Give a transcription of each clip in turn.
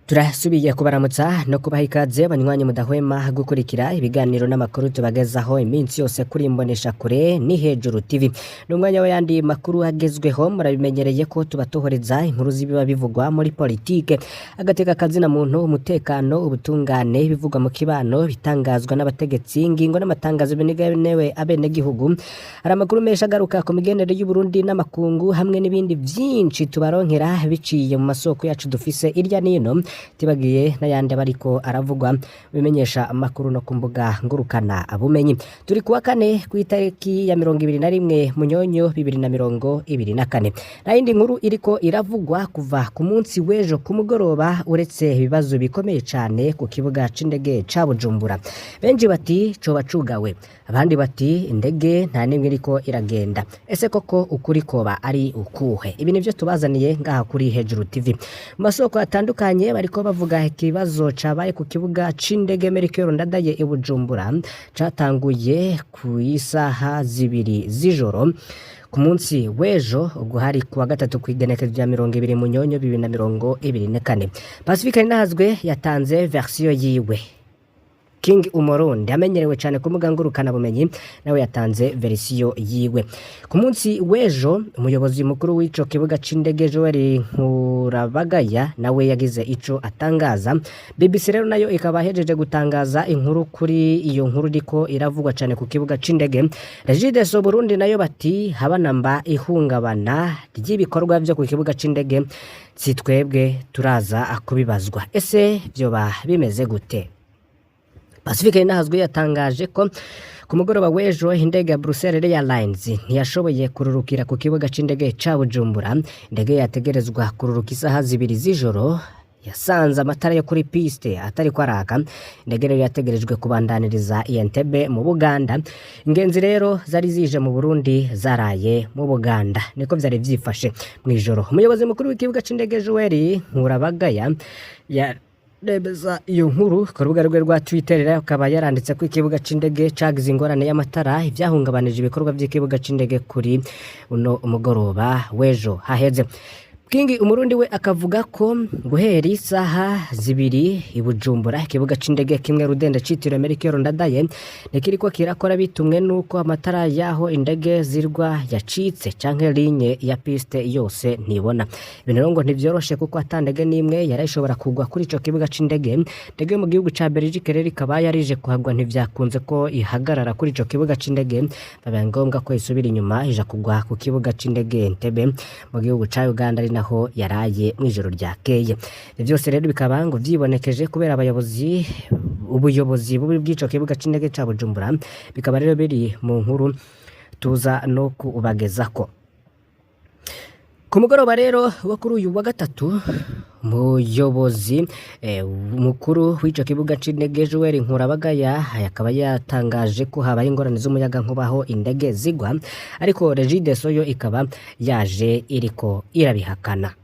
Turasubiye kubaramutsa no kubaha ikaze, abanywanyi mudahwema gukurikira ibiganiro n'amakuru tubagezaho iminsi yose kuri Imbonesha Kure ni Hejuru TV. Ni umwanya w'ayandi makuru agezweho. Murabimenyereye ko tuba tuhoreza inkuru z'ibiba bivugwa muri politike, agateka kazina muntu, umutekano, ubutungane, ibivugwa mu kibano, bitangazwa n'abategetsi, ingingo n'amatangazo bigenewe abenegihugu. Hari amakuru menshi agaruka ku migendere y'Uburundi n'amakungu, hamwe n'ibindi vyinshi tubaronkera biciye mu masoko yacu dufise irya nino, tibagiye n'ayandi aba ariko aravugwa bimenyesha amakuru no ku mbuga ngurukana bumenyi. Turi kuwa kane, ku itariki ya 21 Munyonyo 2024. Nta yindi nkuru iriko iravugwa kuva ku munsi w'ejo ku mugoroba uretse ibibazo bikomeye cane ku kibuga c'indege ca Bujumbura. Benshi bati coba cugawe, abandi bati indege nta n'imwe iriko iragenda. Ese koko ukuri koba ari ukuhe? Ibi nivyo tubazaniye ngaha kuri Hejuru TV. Mu masoko atandukanye bariko bavuga ikibazo cabaye ku kibuga c'indege Melchior Ndadaye i Bujumbura, catanguye ku isaha 2 z'ijoro ku munsi w'ejo, ubwo hari kuwa gatatu, ku igenekerezo rya 20 Munyonyo 2024. Pacifique Nahazwe yatanze version yiwe. King Umurundi amenyerewe cyane ku mbuga ngurukana bumenyi nawe yatanze version yiwe. Ku munsi w'ejo, umuyobozi mukuru w'ico kibuga c'indege, Joel Nkurabagaya, nawe yagize ico atangaza. BBC rero nayo ikaba hejeje gutangaza inkuru kuri iyo nkuru iriko iravugwa cyane ku kibuga c'indege. Regideso Burundi nayo bati haba namba ihungabana ry'ibikorwa vyo ku kibuga c'indege, si twebwe turaza kubibazwa. Ese vyoba bimeze gute? Pacifique Nahazwe yatangaje ko ku mugoroba w'ejo indege ya Brussels Airlines ntiyashoboye kururukira ku kibuga c'indege ca Bujumbura. Indege yategerezwa kururuka isaha 2 z'ijoro yasanze amatara yo kuri piste atariko araka. Indege rero yategerejwe kubandaniriza i Entebbe mu Buganda. Ingenzi rero zari zije mu Burundi zaraye mu Buganda, niko vyari vyifashe mw'ijoro. Umuyobozi mukuru w'ikibuga c'indege, Joel Nkurabagaya, ya remeza iyo nkuru ku rubuga rwe rwa Twitter. Rero akaba yaranditse ko ikibuga c'indege cagize ingorane y'amatara, ivyahungabanije ibikorwa vy'ikibuga c'indege kuri uno mugoroba w'ejo haheze. King Umurundi we akavuga ko guhera isaha 2 i Bujumbura, ikibuga c'indege kimwe rudende citiriwe Melchior Ndadaye ntikiriko kirakora, bitumwe nuko amatara yaho indege zirwa yacitse, canke ligne ya piste yose ntibona. Ibintu rero ngo ntivyoroshe, kuko ata ndege n'imwe yari ishobora kugwa kuri ico kibuga c'indege. Indege yo mu gihugu ca Belgique rero ikaba yarije kuhagwa, ntivyakunze ko ihagarara kuri ico kibuga c'indege, babaye ngombwa ko isubira inyuma ija kugwa ku kibuga c'indege Entebbe mu gihugu ca Uganda, ari naho yaraye mw'ijoro ryakeye. Ivyo vyose rero bikaba ngo vyibonekeje kubera abayobozi, ubuyobozi bubi bw'ico kibuga c'indege ca Bujumbura. Bikaba rero biri mu nkuru tuza no kubagezako. Ku mugoroba rero wo kuri uyu wa gatatu, umuyobozi mukuru w'ico kibuga c'indege, Joel Nkurabagaya, akaba yatangaje ko habaye ingorane z'umuyagankuba aho indege zigwa, ariko Regideso yo ikaba yaje iriko irabihakana.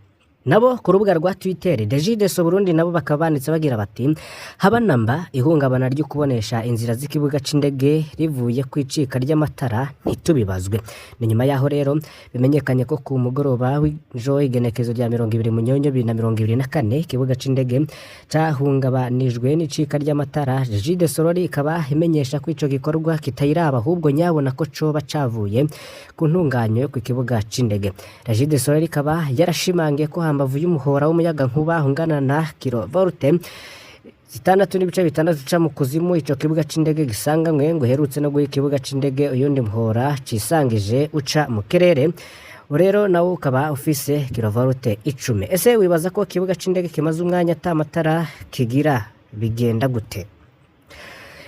Nabo ku rubuga rwa Twitter, Regideso Burundi nabo bakaba banditse bagira bati: "Haba namba ihungabana ryo kubonesha inzira z'ikibuga c'indege rivuye kw'icika ry'amatara, ntitubibazwe." Ni nyuma yaho rero bimenyekanye ko ku mugoroba w'ejo, igenekezo rya 20 Munyonyo 2024, ikibuga c'indege cahungabanijwe n'icika ry'amatara. Regideso rero ikaba imenyesha ko ico gikorwa kitayiraba, ahubwo nyabona ko coba cavuye ku ntunganyo yo ku kibuga c'indege. Regideso rero ikaba yarashimangiye ko hambavu y'umuhora w'umuyagankuba ungana na kilovolte 6.6 uca mu kuzimu ico kibuga c'indege gisanganywe, ngo uherutse no guha ikibuga c'indege uyundi muhora cisangije uca mu kirere, rero nawo ukaba ufise kilovolte 10. Ese wibaza ko ikibuga c'indege kimaze umwanya ata matara kigira bigenda gute?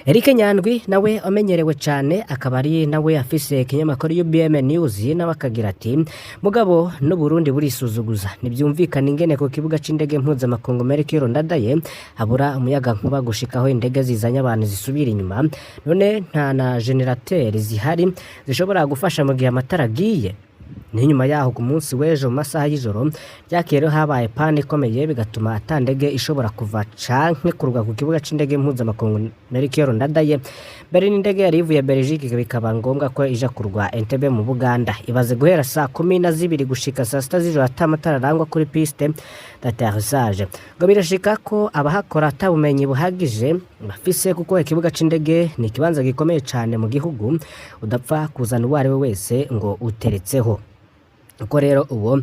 Eric Nyandwi nawe amenyerewe cyane, akaba ari nawe afise ikinyamakuru UBM News, nawe akagira ati: "Mugabo n'Uburundi burisuzuguza, ntibyumvikana ingene ku kibuga c'indege mpuzamakungu Melchior Ndadaye habura umuyaga nkuba gushikaho indege zizanye abantu zisubira inyuma. None nta na générateur zihari zishobora gufasha mu gihe amatara agiye?" N'inyuma yaho ku munsi w'ejo mu masaha y'ijoro ryakeye rero habaye panne ikomeye, bigatuma ata ndege ishobora kuva canke kuruga ku kibuga c'indege mpuzamakungu Melchior Ndadaye. Mbere n'indege yari ivuye Belgique bikaba ngombwa ko ija kurwa Entebbe mu Buganda. Ibaze guhera saa 12 gushika saa 6 z'ijoro ata matara arangwa kuri piste d'atterrissage. Ngo birashika ko abahakora ata bumenyi buhagije bafise, kuko ikibuga c'indege ni ikibanza gikomeye cane mu gihugu, udapfa kuzana uwo ari we wese ngo uteretseho. Uko rero uwo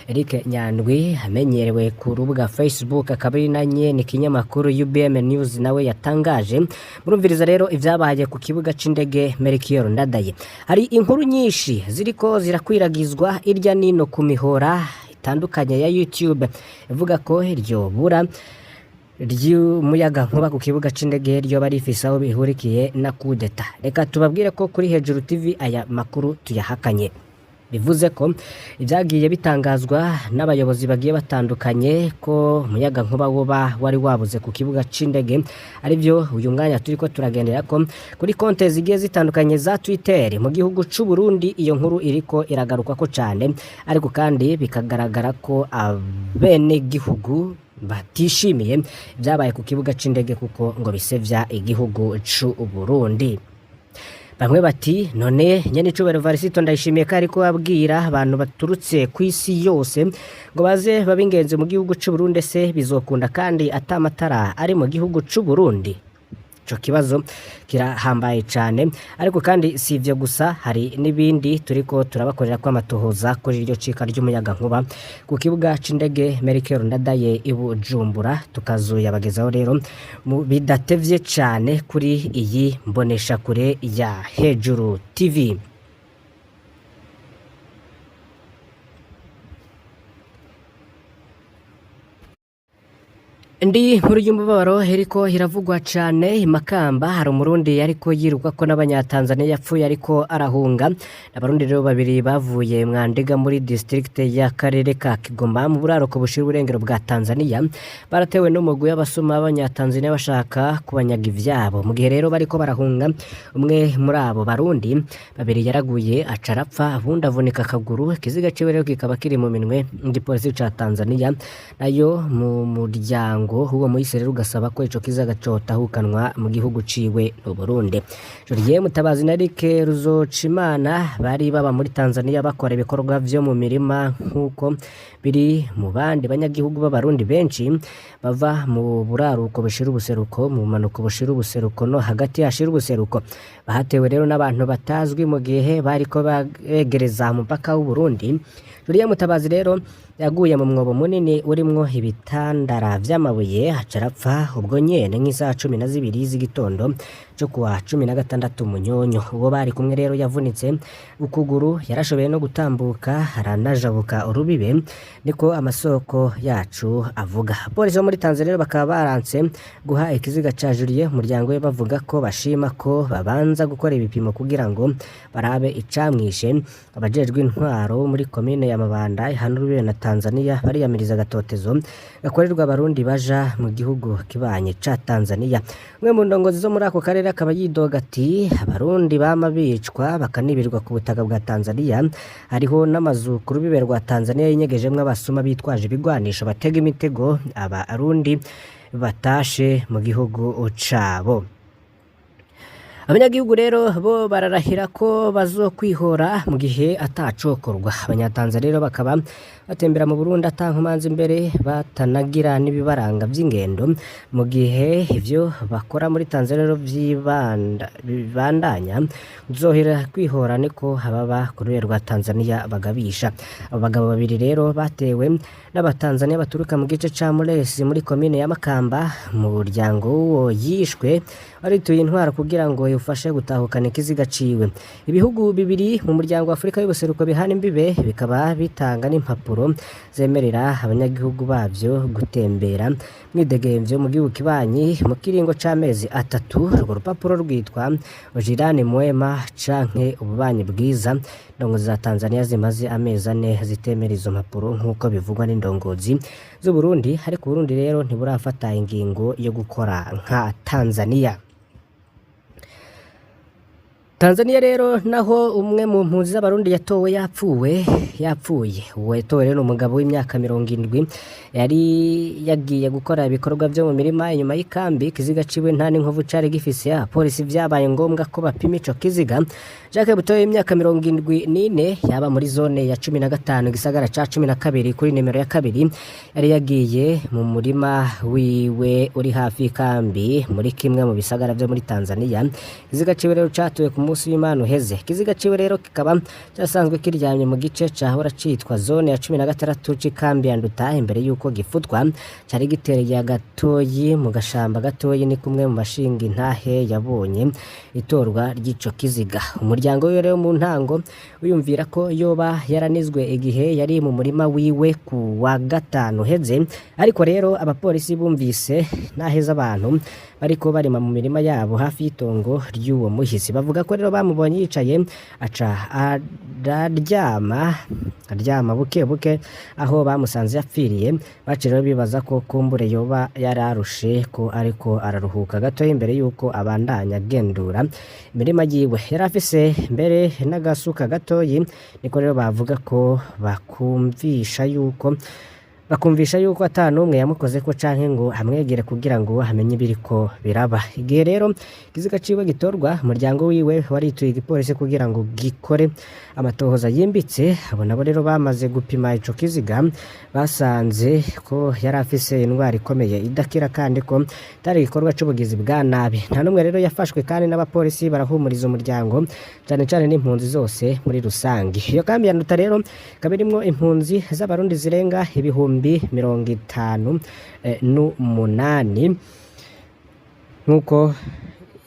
Eric Nyandwi amenyerewe ku rubuga Facebook, akaba ari na nyene ikinyamakuru UBM News, nawe yatangaje. Murumviriza rero ivyabaye ku kibuga c'indege Melchior Ndadaye. Hari inkuru nyinshi ziriko zirakwiragizwa irya nino ku mihora itandukanye ya YouTube, ivuga ko iryo bura ry'umuyaga nkuba ku kibuga c'indege ryoba rifise aho bihurikiye na kudeta. Reka tubabwire ko kuri Hejuru TV aya makuru tuyahakanye. Bivuze ko ibyagiye bitangazwa n'abayobozi bagiye batandukanye ko umuyaga nkuba woba wari wabuze ku kibuga c'indege aribyo uyu mwanya turiko turagendera ko kuri konte zigiye zitandukanye za Twitter mu gihugu c'u Burundi. Iyo nkuru iriko iragaruka ko cane, ariko kandi bikagaragara ko abenegihugu batishimiye ibyabaye ku kibuga c'indege, kuko ngo bisevya igihugu c'u Burundi. Bamwe bati: "None nyenicubahiro Varisito Ndayishimiye ko ariko abwira abantu baturutse ku isi yose ngo baze babe ingenzi mu gihugu c'u Burundi, se bizokunda kandi ata matara ari mu gihugu c'u Burundi?" Ico kibazo kirahambaye cane, ariko kandi si ivyo gusa, hari n'ibindi turiko turabakorera ko amatohoza kuri iryo cika ry'umuyaga nkuba ku kibuga c'indege Melchior Ndadaye i Bujumbura, tukazoyabagezaho rero mu bidatevye cane kuri iyi mboneshakure ya Hejuru TV. Indi nkuru y'umubabaro iriko iravugwa cane i Makamba, hari Umurundi ariko yirukwa ko n'Abanyatanzania yapfuye ariko arahunga. Abarundi rero babiri bavuye Mwandiga muri district y'akarere ka Kigoma mu buraruko bushira uburengero bwa Tanzania, baratewe n'umugwi w'abasuma b'Abanyatanzania bashaka kubanyaga ivyabo. Mu gihe rero bariko barahunga, umwe muri abo Barundi babiri yaraguye aca arapfa, uwundi avunika akaguru. Ikiziga ciwe rero kikaba kiri mu minwe y'igipolisi ca Tanzania. Nayo mu muryango uwo muhisi rero ugasaba ko ico kiziga cotahukanwa mu gihugu ciwe mu Burundi. Julien Mutabazi na Eric Ruzocimana bari baba muri Tanzania bakora ibikorwa vyo mu mirima, nk'uko biri mu bandi banyagihugu b'Abarundi benshi bava mu buraruko bushira ubuseruko, mu bumanuko bushira ubuseruko no hagati hashira ubuseruko. Bahatewe rero n'abantu batazwi mu gihe bariko begereza umupaka w'u Burundi. Julien Mutabazi rero yaguye mu mwobo munini urimwo ibitandara vy'amabuye aca arapfa ubwo nyene nk'isaha 12 z'igitondo co kuwa 16 Munyonyo. Uwo bari kumwe rero yavunitse ukuguru, yarashoboye no gutambuka aranajabuka urubibe, niko amasoko yacu avuga. Polisi bo muri Tanzania rero bakaba baranse guha ikiziga ca Julien umuryango we, bavuga ko bashima ko babanza gukora ibipimo kugira ngo barabe icamwishe. Abajejwe intwaro muri komine ya Mabanda ihana urubibe na Tanzania bariyamiriza agatotezo gakorerwa Abarundi baja mu gihugu kibanye ca Tanzania. Umwe mu ndongozi zo muri ako karere akaba yidoga ati: "Abarundi bama bicwa bakanibirwa ku butaka bwa Tanzania. Hariho n'amazu ku rubibe rwa Tanzania yinyegejemwo abasuma bitwaje ibigwanisho batega imitego Abarundi batashe mu gihugu cabo." Abanyagihugu rero bo bararahira ko bazokwihora mu gihe atacokorwa. Abanyatanzania rero bakaba batembera mu Burundi ata nkomanzi imbere, batanagira n'ibibaranga vy'ingendo, mu gihe ivyo bakora muri Tanzania rero bibandanya uzohera kwihora, niko ababa ku rubibe rwa Tanzania bagabisha. Abo bagabo babiri rero batewe n'Abatanzania baturuka mu gice ca Muresi muri komine ya Makamba. Mu muryango w'uwo yishwe warituye intwaro kugira ngo yufashe gutahukana ikiziga ciwe. Ibihugu bibiri mu muryango wa Afurika y'ubuseruko bihana imbibe bikaba bitanga n'impapuro zemerera abanyagihugu bavyo gutembera mwidegemvyo mu gihugu kibanyi mu kiringo c'amezi 3. Urwo rupapuro rwitwa Ujirani Mwema canke ububanyi bwiza. Indongozi za Tanzania zimaze amezi 4 zitemera izo mpapuro, nk'uko bivugwa n'indongozi z'u Burundi, ariko Burundi rero ntiburafata ingingo yo gukora nka Tanzania. Tanzania rero naho umwe mu mpunzi z'Abarundi yatowe yapfuwe yapfuye. Uwo yatowe rero ni umugabo w'imyaka 70 yari yagiye gukora ibikorwa vyo mu mirima inyuma y'ikambi. Ikiziga ciwe nta n'inkovu cari gifise. Abapolisi vyabaye ngombwa ko bapima ico kiziga. Jacques Butoyi w'imyaka 74 yaba muri zone ya 15, igisagara ca 12, kuri nimero ya 2, yari yagiye mu murima wiwe uri hafi y'ikambi muri kimwe mu bisagara vyo muri Tanzania. Ikiziga ciwe rero catowe ku munsi w'Imana uheze. Ikiziga ciwe rero kikaba cyasanzwe kiryamye mu gice cahora citwa zone ya 16 c'ikambi ya Nduta imbere yuko gifutwa. Cari gitereye gatoyi mu gashamba gatoyi, ni kumwe mu bashinga intahe yabonye itorwa ry'ico kiziga. Umuryango wiwe rero mu ntango wiyumvira ko yoba yaranizwe igihe yari mu murima wiwe ku wa gatanu uheze, ariko rero abapolisi bumvise naheza abantu bariko barima mu mirima yabo hafi y'itongo ry'uwo muhisi. Bavuga ko rero bamubonye yicaye, aca araryama, aryama buke buke aho bamusanze yapfiriye. Baciye rero bibaza ko kumbure yoba yararushe, ko ariko araruhuka gato imbere yuko abandanya agendura imirima yiwe. Yari afise mbere n'agasuka gatoyi, niko rero bavuga ko bakumvisha yuko ata n'umwe yamukoze ko canke ngo amwegere kugira ngo amenye ibiriko biraba. Igihe rero ikiziga ciwe gitorwa, umuryango wiwe warituye igipolisi kugira ngo gikore amatohoza yimbitse. Abo nabo rero bamaze gupima ico kiziga, basanze ko yari afise indwara ikomeye idakira, kandi ko itari igikorwa c'ubugizi bwa nabi. Nta n'umwe rero yafashwe, kandi n'abapolisi barahumuriza umuryango cane cane n'impunzi zose muri rusange. Iyo kambi ya Nduta rero ikaba irimwo impunzi z'Abarundi zirenga 58,000, nk'uko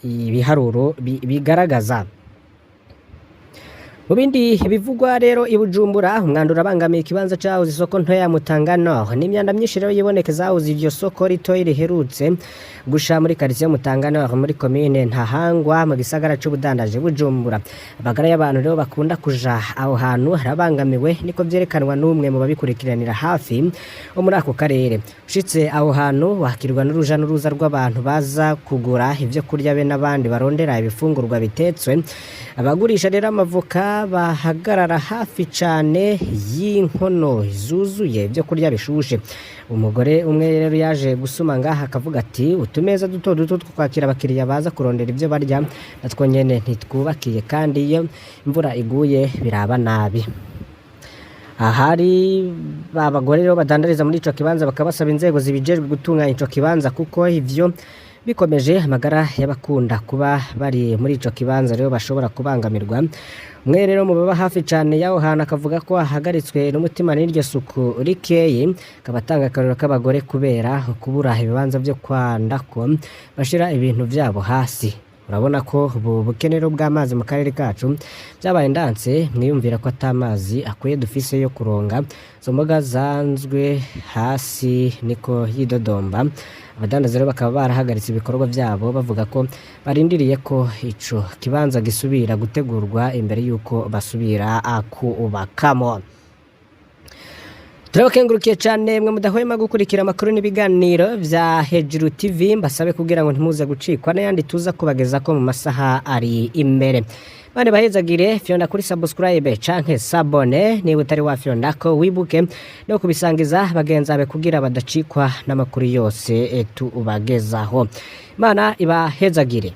ibiharuro bigaragaza. Mu bindi bivugwa rero, i Bujumbura umwanda urabangamiye ikibanza cahoze isoko ntoya ya Mutanga Nord. N'imyanda myinshi rero yibonekeza hahoze iryo soko ritoyi riherutse gusha muri quartier Mutanga Nord, muri komine Ntahangwa, mu gisagara c'ubudandaji Bujumbura. Amagara y'abantu rero bakunda kuja aho hantu harabangamiwe, niko vyerekanwa n'umwe mu babikurikiranira hafi wo muri ako karere. Ushitse aho hantu wakirwa n'uruja n'uruza rw'abantu baza kugura ivyo kurya be n'abandi barondera ibifungurwa bitetswe. Abagurisha rero amavoka bahagarara hafi cane y'inkono zuzuye ibyo kurya bishushe. Umugore umwe rero yaje gusuma ngaha akavuga ati: "Utumeza duto duto two kwakira abakiriya baza kurondera ibyo barya natwo nyene ntitwubakiye, kandi iyo imvura iguye biraba nabi." Ahari abagore rero badandariza muri ico kibanza bakaba basaba inzego zibijejwe gutunganya ico kibanza, kuko ivyo bikomeje amagara y'abakunda kuba bari muri ico kibanza rero bashobora kubangamirwa. Umwe rero mu baba hafi cane y'aho hantu akavuga ko ahagaritswe n'umutima n'iryo suku rikeyi, akaba atanga akarorero k'abagore kubera kubura ibibanza vyo kwandako bashira ibintu vyabo hasi. Urabona ko ubu bukene rero bw'amazi mu karere kacu byabaye ndanse, mwiyumvira ko atamazi akwiye dufise yo kuronga izo mboga zanzwe hasi, niko yidodomba. Abadandaza rero bakaba barahagaritse ibikorwa vyabo, bavuga ko barindiriye ko ico kibanza gisubira gutegurwa imbere y'uko basubira kubakamo. Turabakengurukiye cyane mwe mudahwema gukurikira amakuru n'ibiganiro vya Hejuru TV. Mbasabe kugira ngo ntimuze gucikwa n'ayandi tuza kubageza ko mu masaha ari imbere. Bane bahezagire. Fyonda kuri subscribe canke s'abonner niba utari wafyonda ko, wibuke no kubisangiza bagenzi bawe kugira badacikwa n'amakuru yose tubagezaho. Imana ibahezagire.